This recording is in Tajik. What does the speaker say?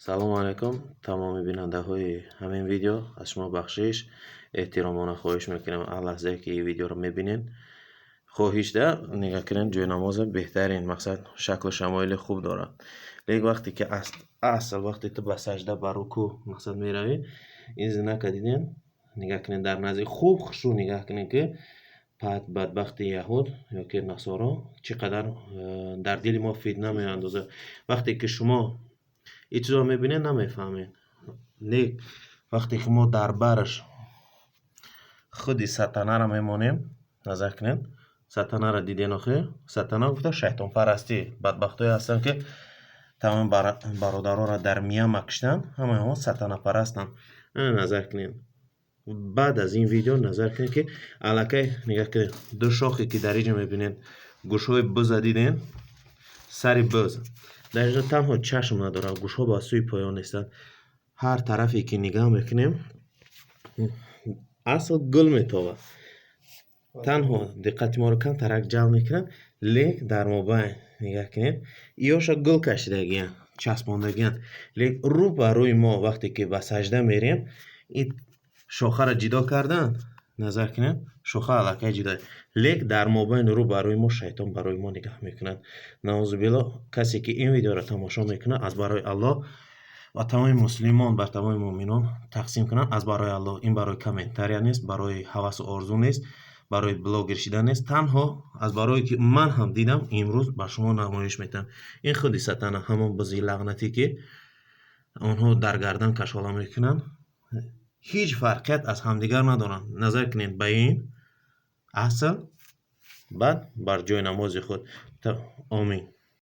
Салому алайкум, тамоми бинандаҳои ҳамин видео. Аз шумо бахшиш эҳтиромона хоҳиш мекунам, ҳар лаҳзае ки ин видеоро мебинед, хоҳишда нигаҳ кунед. Ҷойнамоза беҳтарин, мақсад, шаклу шамоили хуб дорад, лекин вақте ки асл, вақте ту ба сажда, ба рукӯъ, мақсад, меравӣ, ин знака дидем. Нигаҳ кунед, дар назди хуб хушрӯ нигаҳ кунед, ки бадбахти яҳуд ёки насоро чӣ қадар дар дили мо фитна меандозад. Вақте ки шумо ин чизро мебинед, намефаҳмед. Не, вақте ки мо дар бараш худи сатанаро мемонем, назар кунед, сатанаро диден. Охир сатана гуфта шайтонпарастӣ. Бадбахтое ҳастанд, ки тамоми бародаронро дар Миямма киштанд, ҳамаи онҳо сатанапарастанд. Назар кунед, баъд аз ин видео назар кунед, ки аллакай, нигаҳ кунед, ду шохе ки дар инҷо мебинед, гӯшҳои буза диден, сари буз дар инҷо танҳо чашм надорад, гӯшҳо ба сӯи поён нестанд. Ҳар тарафе ки нигаҳ мекунем, асл гул метобад. Танҳо диққати моро камтарак ҷалб мекунад, лек дар мобайн нигаҳ кунед, иёша гул кашидагиянд, часпондагиянд, лек рӯ ба рӯи мо, вақте ки ба сажда мерем, ин шохаро ҷидо карданд. Назар кунед, шоха аллакай ҷидо, лек дар мобайни рӯ ба рӯи мо шайтон барои мо нигаҳ мекунад. Наузубилло. Касе ки ин видеоро тамошо мекунад, аз барои Аллоҳ ва тамоми муслимон, бар тамоми муъминон тақсим кунанд. Аз барои Аллоҳ. Ин барои комментария нест, барои ҳавасу орзу нест, барои блогер шидан нест. Танҳо аз барое ки ман ҳам дидам, имрӯз ба шумо намоиш медиҳам. Ин худи сатана, ҳамон бузи лағнатӣ, ки онҳо дар гардан кашола мекунанд, ҳеҷ фарқият аз ҳамдигар надоранд. Назар кунед ба ин асл, баъд бар ҷои намози худ. Омин.